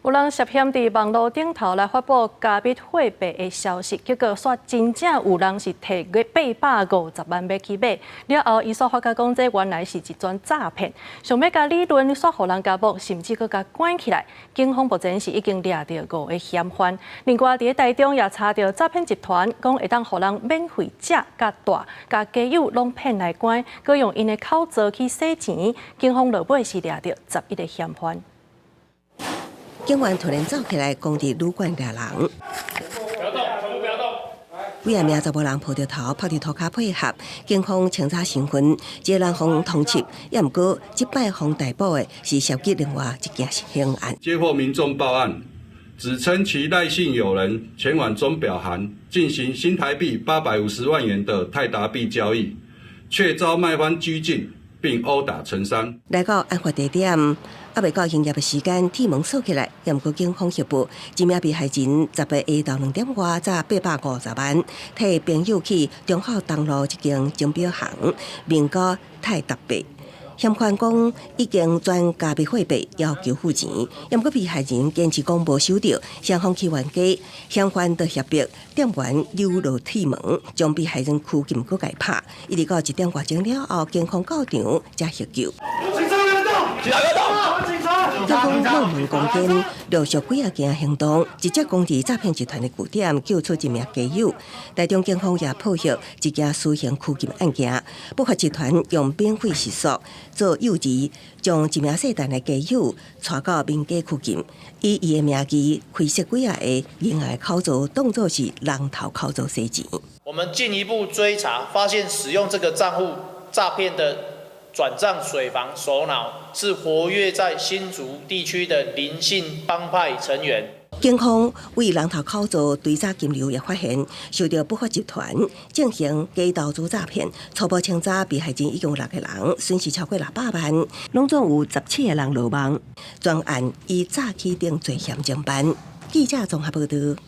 有人涉嫌佇網路頂頭來發布加密貨幣的消息，結果煞真正有人是提850萬欲去買。了後，伊煞發覺講這原來是一樁詐騙，想欲共理論，煞予人共摸，甚至閣共關起來。警方目前是已經掠著五个嫌犯。另外，佇台中也查著詐騙集團，講會當予人免費食佮蹛，共家友攏騙來關，閣用𪜶的口座去洗錢。警方落尾是掠著11個嫌犯。警員突然走起來，攻佇旅館掠人。不要動，全部不要動。幾仔名查某人抱著頭，趴佇塗跤配合，警方清查身份，這个人予通緝。也毋過，這擺予逮捕的是涉及另外一件刑案。接獲民眾報案，指稱其賴姓友人前往鐘錶行進行新台幣850萬元的泰達幣交易，卻遭賣方拘禁並毆打成傷。來到案發地點，猶未到營業的時間，鐵門鎖起來，也毋過警方協報，這名被害人10日下晝2點外，詐850萬，替朋友去忠孝東路一間鐘錶行，名叫泰達幣。嫌犯講已經轉加密貨幣，要求付錢，也毋過被害人堅持講無收著，雙方去冤家，嫌犯就脅迫店員扭落鐵門，將被害人拘禁閣共拍，一直到1點外鐘了後，警方到場才營救。警察別動！警察別動！警方破門攻堅，陸續幾仔件行動，直接攻佇詐騙集團的據點，救出一名家友。台中警方也破獲一件私刑拘禁案件，不法集團用免費食宿做誘餌，將一名細漢的家友帶到民家拘禁，以伊的名義開設幾仔個銀行口座，當作是人頭口座洗錢。我們進一步追查，發現使用這個賬戶詐騙的轉賬水房首腦是活躍在新竹地區的林姓幫派成員。警方為人頭口座追查金流也發現，受著不法集團進行假投資詐騙，初步清查被害人已經有六個人，損失超過600萬，攏總有17個人落網。專案以詐欺等罪嫌偵辦。記者綜合報導。